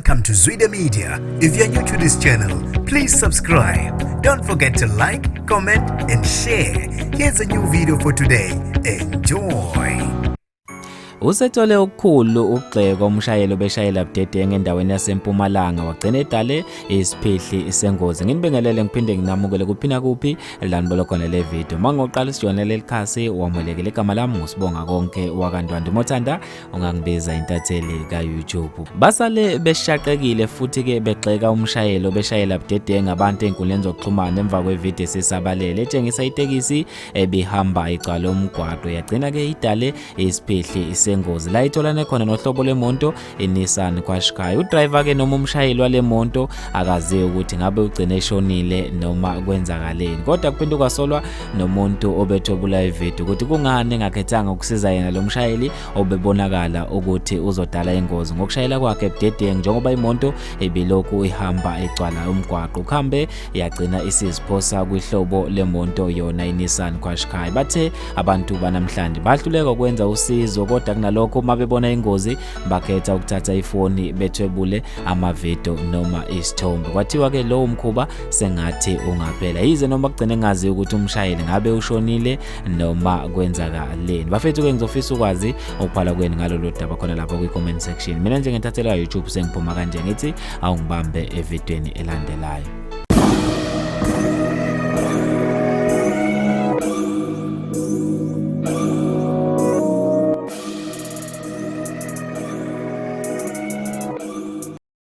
Welcome to Zwida Media. If you're new to this channel, please subscribe. Don't forget to like, comment, and share. Here's a new video for today. Enjoy. Usethole okukhulu ukugxekwa umshayeli obeshayela budedengu endaweni yaseMpumalanga wagcina edale isiphihli sengozi. Nginibingelele ngiphinde nginamukele kuphi nakuphi la nibona khona le video. Uma ngoqala usijona leli khasi wamukelekile, igama lami nguSibonga Konke wakaNdwandwe. Mothanda ungangibiza intatheli ka-YouTube. Basale beshaqekile futhi-ke begxeka umshayeli obeshayela budedengu abantu ey'nkundleni zokuxhumana emva kwevidiyo esisabalele etshengisa itekisi ebihamba igcwale umgwaqo yagcina-ke idale isiphihli sengozi la itholane khona nohlobo lwemonto iNissan Qashqai. Udriver-ke noma umshayeli wale monto akaziwe ukuthi ngabe ugcine eshonile noma kwenzakaleni, kodwa kuphinde kwasolwa nomuntu obethwebula ividiyo ukuthi kungani engakhethanga ukusiza yena lo mshayeli obebonakala ukuthi uzodala ingozi ngokushayela kwakhe budedengu njengoba imoto ibilokhu ihamba igcwala umgwaqo kuhambe yagcina isiziphosa kwihlobo lemonto yona iNissan Qashqai. Bathe abantu banamhlanje bahluleka ukwenza usizo, kodwa kunalokho uma bebona ingozi bakhetha ukuthatha ifoni bethwebule amavidiyo noma isithombe. Kwathiwa-ke lowo mkhuba sengathi ungaphela, yize noma kugcine ngazi ukuthi umshayeli ngabe ushonile noma kwenzakaleni. Bafethu-ke ngizofisa ukwazi ukubhala kwenu ngalolu daba khona lapho kwi-comment section. Mina njengentatheli ka-YouTube sengiphuma kanje ngithi awungibambe evidweni elandelayo.